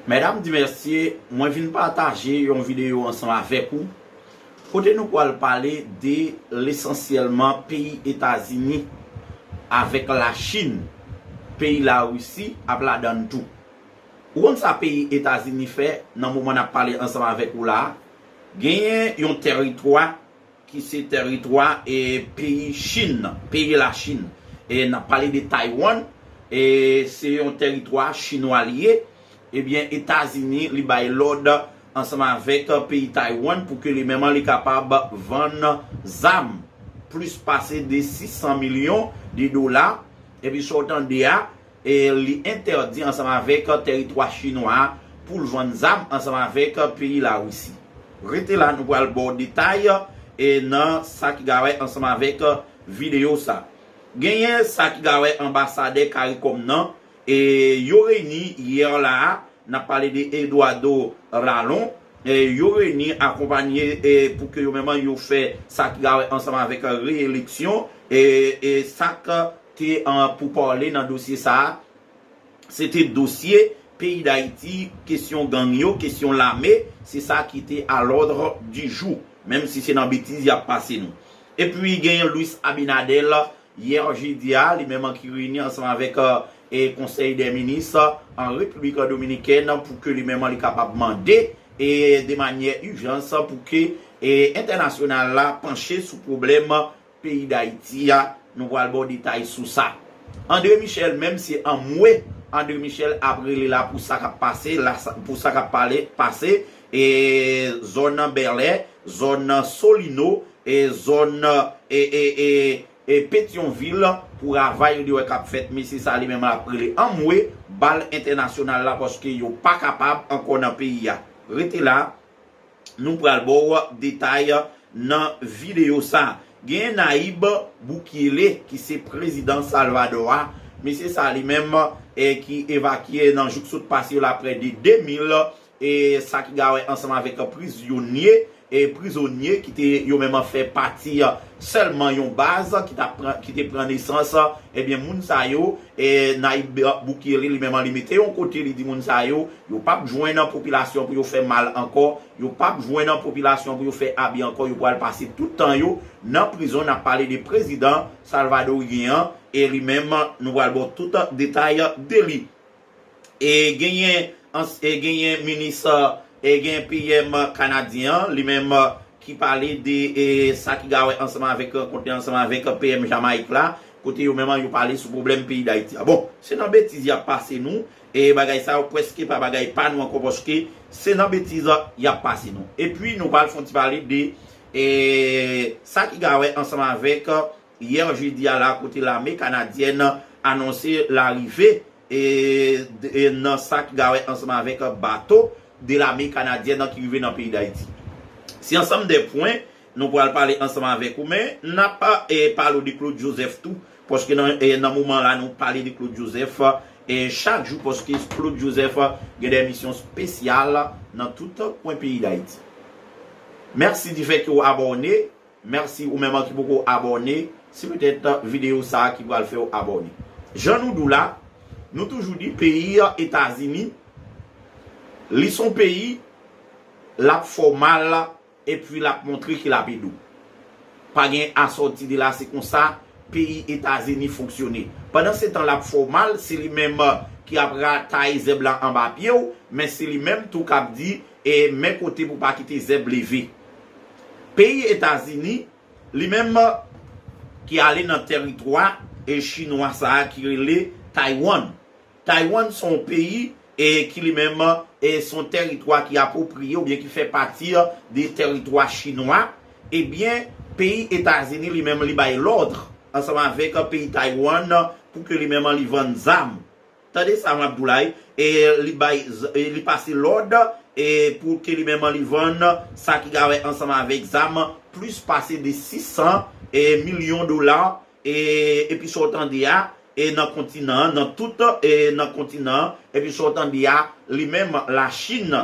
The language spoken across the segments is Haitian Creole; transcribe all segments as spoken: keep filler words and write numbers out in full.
Medam di mesye, mwen vin pataje yon videyo ansanm avèk ou, kote nou pral pale de lesansyèlman peyi Etazini avèk Lachin, peyi Larisi ap ladann tou. Ou konn sa peyi Etazini fè nan moman n ap pale ansanm avèk ou la a? Genyen yon tèritwa ki se tèritwa e peyi Chin nan, peyi Lachin. E n ap pale de Taiwan, e se yon tèritwa chinwa li ye. Ebyen, Etazini, li bay lòd ansanm avèk peyi Taiwan pou ke li menm li kapab vann zam plis pase de sis san milyon de dola. Epi sa w tande a, e li entèdi ansanm avèk tèritwa chinwa a pou l vann zam ansanm avèk peyi Larisi. Rete la, nou pral ba w detay e nan sa ki gen a wè ansanm avèk videyo sa. Genyen sa ki gen a wè anbasadè CARICOM nan, e yo reyini yè la a, n ap pale de Eduardo Ralón, e yo reyini akonpanye e pou ke yo menm yo fè sa ki gen a wè ansanm avèk reyeleksyon e, e sa k te an pou pale nan dosye sa a, se te dosye peyi Dayiti, kesyon gang yo, kesyon lame, se sa ki te à l'ordre du jour, menm si se nan betiz y ap pase nou. Epi genyen Luis Abinader, yè jedi a, li menm ki reyini ansanm avèk e konsèy dè minis an Repiblik Dominikèn pou ke li menm li kapab mande e de manyè ijans pou ke e entènasyonal la panche sou pwoblèm peyi Dayiti a, nou pral ba w detay sou sa. André Michel menm se anmwe André Michel ap rele la pou sa k ap pase, la, pou sa k ap pale, pase e zòn Bèlè, zòn Solino, e zòn e, e, e, e Petyonvil pou ravay li wè k ap fèt. Mesye sa li menm l ap rele anmwe bal entènasyonal la paske yo pa kapab ankò nan peyi a. Rete la, nou pral ba w detay nan videyo sa. Genyen Nayib Bukele ki se prezidan Salvadò a. Mesye sa li menm e ki evakye nan jou k sot pase yo la prè de de mil e sa ki gen a wè ansanm avèk prizonye e prizonye ki te yo menm fè pati sèlman yon baz ki t ap pran, ki te pran nesans. Ebyen, moun sa yo, e Nayib Bukele li menm li mete yon kote, li di moun sa yo, yo p ap jwenn popilasyon pou yo fè mal ankò, yo p ap jwenn popilasyon pou yo fè abi ankò, yo pral pase tout tan yo nan prizon. N ap pale de prezidan salvadoryen an, e li menm, nou pral ba w tout detay de li. E genyen, e genyen minis, e genyen P M kanadyen an, li menm ki pale de e, sa ki gen a wè ansanm avèk rankont li ansanm avèk P M Jamayik la, kote yo menm yo pale sou pwoblèm peyi Dayiti a. Bon, se nan betiz y ap pase nou, e bagay sa yo prèske pa bagay pa nou ankò paske se nan betiz y ap pase nou. Epi nou pral fè yon ti pale de e, sa ki gen a wè ansanm avèk yè jedi a la kote lame kanadyèn anonse larive e, e nan sa ki gen a wè ansanm avèk bato de lame kanadyèn ki rive nan peyi Dayiti. Se ansanm de pwen nou pral pale ansanm avèk ou, men n ap e, pale w de Claude Joseph tou, paske nan, e, nan moman la nou pale de Claude Joseph e, chak jou, paske Claude Joseph gen de misyon espesyal nan tout kwen peyi Dayiti. Mèsi di fè ke w abòne. Mèsi ou menm ki poko abòne. Se petèt videyo sa a ki pral fè w abòne. Jan nou di w la, nou toujou di peyi Etazini, li se yon peyi, l ap fè w mal, epi l ap montre ke l ap ede w. Pa gen asòti de la, se konsa peyi Etazini fonksyone. Pandan se tan l ap fè w mal, se li menm ki ap ratay zèb la anba pye w, men se li menm tou k ap di, e men kote pou pa kite zèb leve. Peyi Etazini, li menm ki ale nan tèritwa e chinwa sa a ki rele Taiwan. Taiwan se yon peyi e ki li menm e se yon tèritwa ki apwopriye oubyen ki fè pati de tèritwa chinwa. Ebyen, peyi Etazini li menm li bay lòd ansanm avèk peyi Taiwan pou ke li menm li vann zam. Tande sa m ap di w la, e li bay, e li pase lòd e pou ke li menm li vann sa ki gen a wè ansanm avèk zam plis pase de sis san e milyon dola e epi sa w tande a e nan kontinan an, nan tout e nan kontinan an, epi sa w tande a, li menm Lachin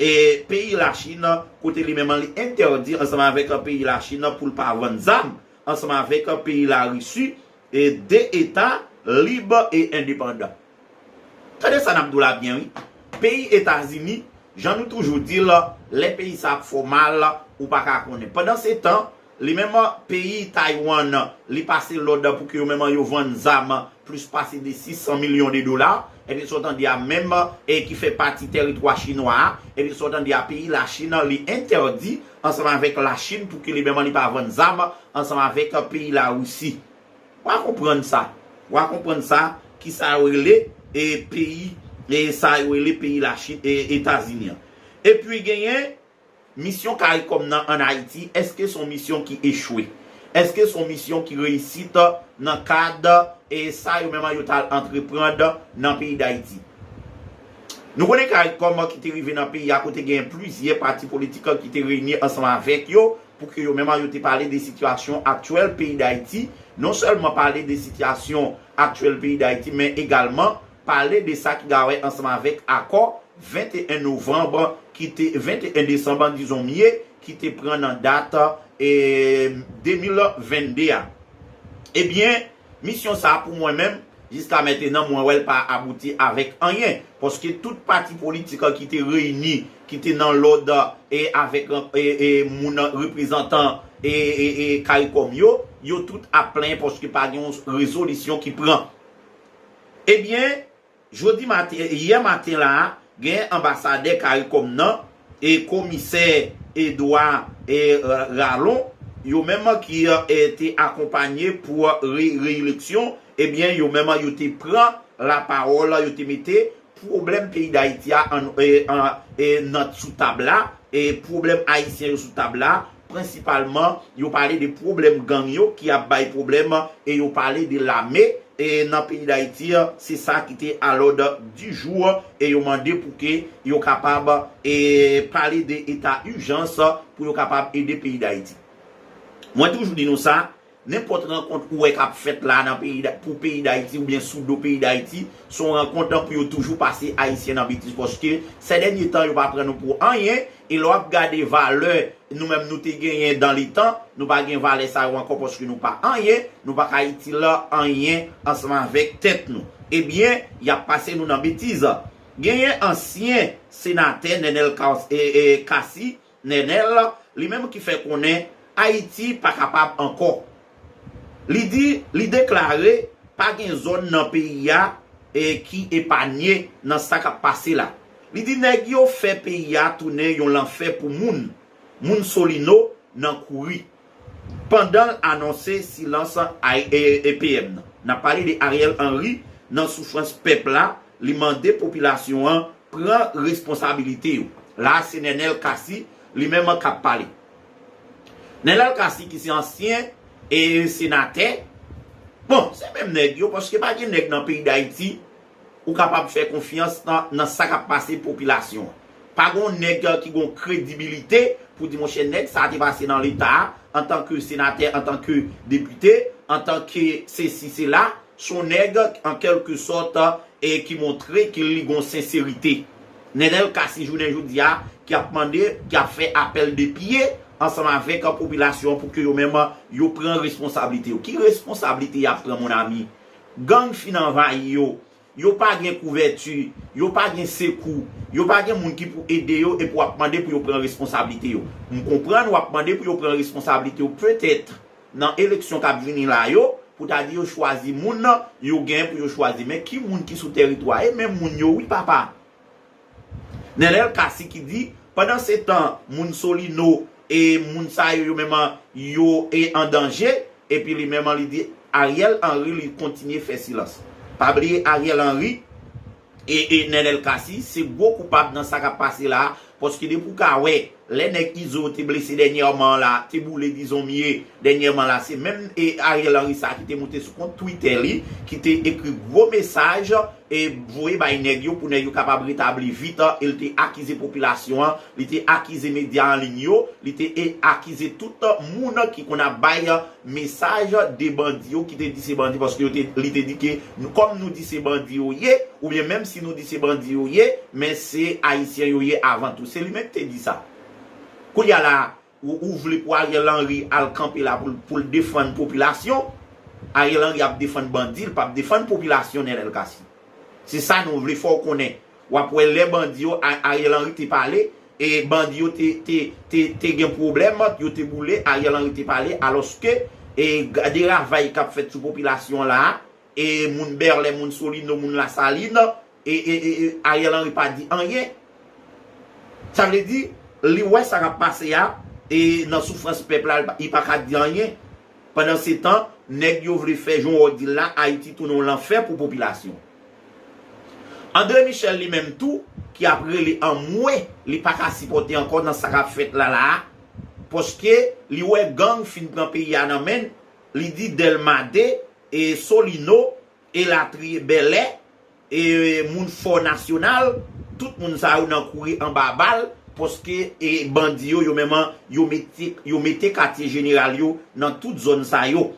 e peyi Lachin kote li menm li entèdi ansanm avèk peyi Lachin pou l pa vann zam ansanm avèk peyi Larisi e de eta lib e endepandan. Tande sa n ap di w la byen wi. Peyi Etazini, jan nou toujou di l, lè peyi sa ap fè w mal, ou pa ka konnen. Pandan se tan, li menm peyi Taiwan, li pase lòd pou ke yo menm yo vann zam plis pase de sis san milyon de dola, epi sa w tande a menm, e ki fè pati tèritwa chinwa a, epi sa w tande a peyi Lachin, li entèdi ansanm avèk Lachin pou ke li menm li pa vann zam ansanm avèk peyi Larisi. W a konprann sa. W a konprann sa, ki sa yo rele, e peyi, e sa yo rele peyi Lachin, e Etazini an. Epi genyen misyon CARICOM nan ann Ayiti, èske se yon misyon ki echwe? Èske se yon misyon ki reyisit nan kad, e sa yo menm yo t al antreprann nan peyi Dayiti? Nou konnen CARICOM ki te rive nan peyi a kote genyen plizyè pati politik ki te reyini ansanm avèk yo pou ke yo menm yo te pale de sitiyasyon aktyèl peyi Dayiti, non sèlman pale de sitiyasyon aktyèl peyi Dayiti, men egalman pale de sa ki gen a wè ansanm avèk akò venteyen novanm ki te, venteyen desanm, dizon mye, ki te pran nan dat, e, de mil vennde a. Ebyen, misyon sa a pou mwen menm, jiska mentenan, mwen wè l pa abouti avèk anyen. Paske tout pati politik ki te reyini, ki te nan lòd, e avèk, e, e, moun reprezantan, e, e, e CARICOM yo, yo tout ap plenyen paske pa gen yon rezolisyon ki pran. Ebyen, jodi maten, yè maten la a, gen anbasadè CARICOM nan, e komisè Edouard, e, Ra-, Rallon, yo menm ki, e, te akonpanye pou re-, reyeleksyon, ebyen, yo menm yo te pran lapawòl, yo te mete pwoblèm peyi Dayiti a an, e, an, e, nan, sou tab la, e pwoblèm ayisyen yo sou tab la, prensipalman, yo pale de pwoblèm gang yo ki ap bay pwoblèm, e yo pale de lame, e nan peyi Dayiti, se sa ki te a lòd di jou, e yo mande pou ke yo kapab, e pale de eta ijans pou yo kapab ede peyi Dayiti. Mwen toujou di nou sa, nenpòt rankont ou wè k ap fèt la nan peyi Da-, pou peyi Dayiti oubyen sou do peyi Dayiti, se yon rankont pou yo toujou pase ayisyen nan betiz, paske sè dènye tan yo pa pran nou pou anyen, e lè w ap gade valè nou menm nou te genyen dan letan, nou pa gen valè sa yo ankò paske nou pa anyen, nou pa ka itil anyen ansanm avèk tèt nou. Ebyen, y ap pase nou nan betiz. Genyen ansyen senatè Nenel Cas-, e, e, Cassy, Nenel, li menm ki fè konnen Ayiti pa kapab ankò. Li di, li deklare pa gen zòn nan peyi a, e, ki epanye nan sa k ap pase la. Li di nèg yo fè peyi a tounen yon lanfè pou moun. Moun Solino nan kouri. Pandan l anonse silans ay-, e, e, P M nan. N ap pale de Ariel Henry nan soufrans pèp la, li mande popilasyon an pran responsabilite yo. La a se Nenel Cassy, li menm k ap pale. Nenel Cassy ki se ansyen, e, senatè. Bon, se menm nèg yo, paske pa gen nèg nan peyi Dayiti ou kapab fè konfyans nan, nan sa k ap pase popilasyon an. Pa gen yon nèg ki gen kredibilite pou di, monchè, nèg sa a te pase nan leta a, antanke senatè, antanke depite, antanke sesi, sela, se yon nèg, an kèlke sòt, e ki montre ke li gen senserite. Nenel Cassy jounen jodi a, ki ap mande, ki ap fè apèl de pye ansanm avèk popilasyon an pou ke yo menm yo pran responsablite yo. Ki responsablite y ap pran, mon ami? Gang fin anvayi yo. Yo pa gen kouvèti, yo pa gen sekou, yo pa gen moun ki pou ede yo epi w ap mande pou yo pran responsablite yo. M konprann w ap mande pou yo pran responsablite yo, petèt nan eleksyon k ap vini la yo, pou ta di yo chwazi moun nan yo gen pou yo chwazi. Men ki moun ki sou tèritwa? E menm moun yo, wi, papa. Nenel Cassy ki di, pandan se tan, moun Solino e moun sa yo, yo menm yo e an danje, epi li menm li di Ariel Henry li kontinye fè silans. Pa bliye Ariel Henry e, e Nenel Cassy se gwo koupab nan sa k ap pase la a, paske depi w ka wè, lè nèg Izo yo te blese dènyèman la, te boule dizon mye dènyèman la, se menm e Ariel Henry sa ki te moute sou kont Twitter li, ki te ekri gwo mesaj e voye bay nèg yo pou nèg yo kapab retabli vit, e l te akize popilasyon an, li te akize medya an liy yo, li te e akize tout moun ki konn ap bay mesaj de bandi yo, ki te di se bandi, paske yo te, li te di ke nou, kòm nou di se bandi yo ye, oubyen menm si nou di se bandi yo ye, men se ayisyen yo ye avan tou. Se li menm ki te di sa. Kounye a la, ou, ou vle pou Ariel Henry al kanpe la pou, pou l defann popilasyon? Ariel Henry ap defann bandi, l p ap defann popilasyon, Nenel Cassy. Se sa nou vle fè w konnen. W ap wè lè bandi yo, A- Ariel Henry te pale, e bandi yo te, te, te, te gen pwoblèm, yo te boule, Ariel Henry te pale, alòske e gade ravay k ap fèt sou popilasyon an la a, e moun Bèlè, moun Solino, moun Lasalin, e, e, e, e Ariel Henry pa di anyen. Sa vle di, li wè sa k ap pase a, e nan soufrans pèp la, li pa ka di anyen. Pandansetan, nèg yo vle fè jan w di l la, Ayiti tounen yon lanfè pou popilasyon. André Michel li menm tou, ki ap rele anmwe, li pa ka sipòte ankò nan sa k ap fèt la la a, paske li wè gang fin pran peyi a nan men l, li di Dèlma de, e Solino, elatriye Bèlè, e moun Fò Nasyonal, tout moun sa yo nan kouri anba bal, paske e bandi yo, yo menm, yo mete, yo mete katye jeneral yo nan tout zòn sa yo.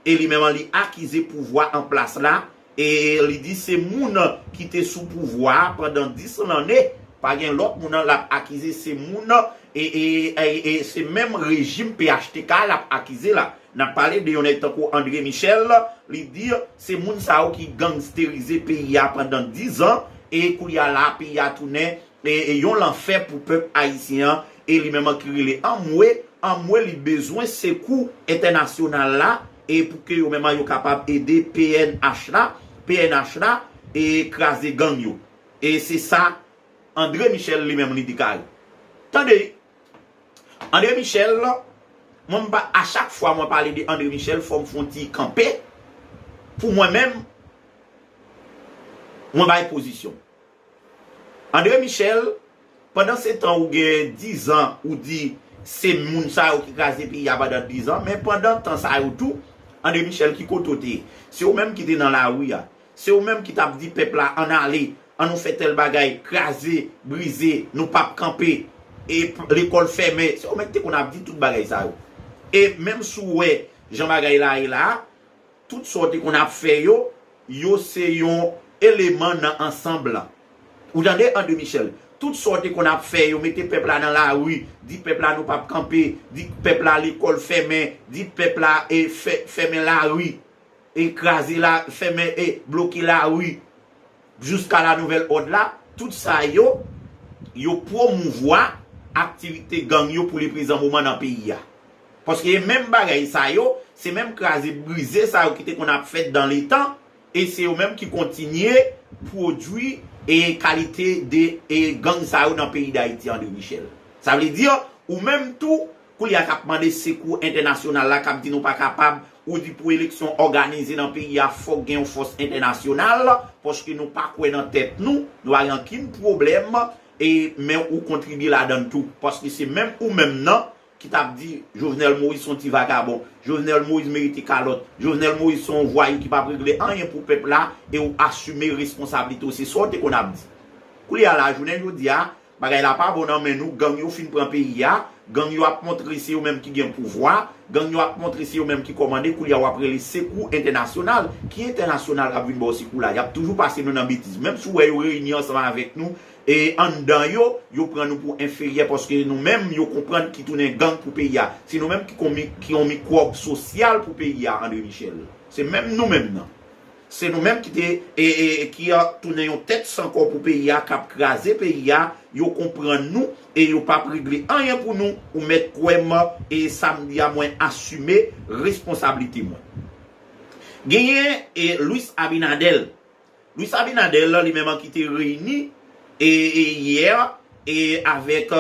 E li menm, li akize pouvwa an plas la, e li di se moun ki te sou pouvwa a pandan dis lanne, pa gen lòt moun, l ap akize se moun, e, e, e, e se menm rejim P H T K l ap akize la. N ap pale de yon nèg tankou André Michel, li di se moun sa yo ki gangsterize peyi a pandan diz an, e kounye a la, peyi a tounen, e, e yon lanfè pou pèp ayisyen an, e li menm ki rele anmwe, anmwe li bezwen sekou entènasyonal la, e pou ke yo menm yo kapab ede P N H la, P N H la, e kraze gang yo. E se sa André Michel li menm li deklare. Tande, André Michel, mwen m pa, a chak fwa mwen pale de André Michel, fò m fè yon ti kanpe. Pou mwen menm, mwen bay pozisyon. André Michel, pandan se tan ou gen diz an, ou di se moun sa yo ki kraze peyi a pandan diz an, men pandan tan sa yo tou, André Michel, ki kote w te ye? Se ou menm ki te nan lari a. Se ou menm ki t ap di pèp la, ann ale, ann nou fè tèl bagay, kraze, brize, nou p ap kanpe, e p- lekòl fèmen. Se ou menm ki te konn ap di tout bagay sa yo. E menm si w wè jan bagay la ye la a, tout sa w te konn ap fè yo, yo se yon eleman nan ansanm lan. Ou tande, André Michel? Tout sa w te konn ap fè yo, mete pèp la nan lari, di pèp la nou p ap kanpe, di pèp la lekòl fèmen, di pèp la e fè, fèmen lari, e kraze la, fèmen, e bloke lari, jiska la nouvèl òd la, tout sa yo, yo pwomouvwa aktivite gang yo pou leprezan moman nan peyi a. Paske menm bagay sa yo, se menm kraze brize sa yo ki te konn ap fèt dan letan, e se yo menm ki kontinye pwodui e kalite de e gang sa yo nan peyi Dayiti, André Michel. Sa vle di, ou menm tou, kounye a k ap mande sekou entènasyonal la, k ap di nou pa kapab, ou di pou eleksyon òganize nan peyi a, fòk gen yon fòs entènasyonal, paske nou pa kwè nan tèt nou, nou pa gen ankenn pwoblèm, e men ou kontribye ladan l tou, paske se menm ou menm nan ki t ap di Jovenel Moïse se yon ti vagabon, Jovenel Moïse merite kalòt, Jovenel Moïse se yon vwayou ki p ap regle anyen pou pèp la, e ou asime responsablite w, se sa w te konn ap di. Kounye a la, jounen jodi a, bagay la pa bon nan men nou, gang yo fin pran peyi a, gang yo ap montre se yo menm ki gen pouvwa, gang yo ap montre se yo menm ki kòmande, kounye a w ap rele sekou entènasyonal. Ki entènasyonal k ap vin ba w sekou la? Y ap toujou pase nou nan betiz. Menm si w wè yo reyini ansanm avèk nou, e anndan yo, yo pran nou pou enferyè, paske nou menm yo konprann ki tounen gang pou peyi a. Se nou menm ki kon mi- ki yon mikwòb sosyal pou peyi a, André Michel. Se menm nou menm nan. Se nou menm ki te, e, e, e ki a tounen yon tèt san kò pou peyi a, k ap kraze peyi a, yo konprann nou, e yo p ap regle anyen pou nou, ou mèt kwè m, e samdi a mwen asime responsablite mwen. Genyen, e Luis Abinader. Luis Abinader, li menm ki te reyini, e, e yè, e avèk,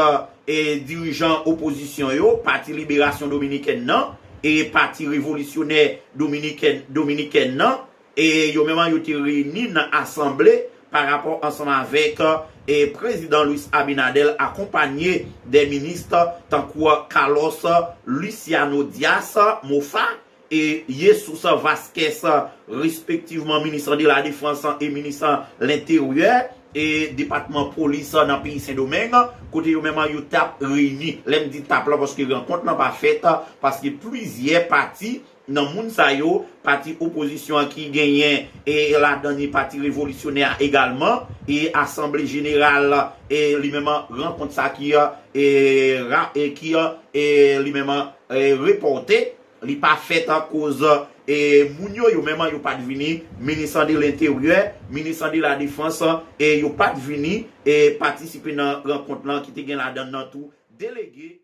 e dirijan opozisyon yo, Pati Liberasyon Dominikèn nan, e Pati Revolisyonè Dominikèn, Dominikèn nan, e yo menm yo te reyini nan asanble pa rapò ansanm avèk, e prezidan Luis Abinader akonpanye de minis tankou Carlos Luciano Diaz Mofa, e Jesus Vasquez, respektivman minis de la Défense e minis Lenteryè e depatman polis nan peyi Sendomeng, kote yo menm yo t ap reyini. Lè m di t ap la, paske rankont lan pa fèt, paske plizyè pati nan moun sa yo, pati opozisyon an ki genyen, e ladan ni Pati Revolisyonè a egalman, e Asanble Jeneral, e li menm rankont sa ki, e, ra- e ki, e li menm, e repòte, li pa fèt akoz, E moun yo, yo menm, yo pa t vini, minis de lenteryè, minis de la defans, e yo pa t vini e patisipe nan rankont lan ki te gen ladan nan tou delege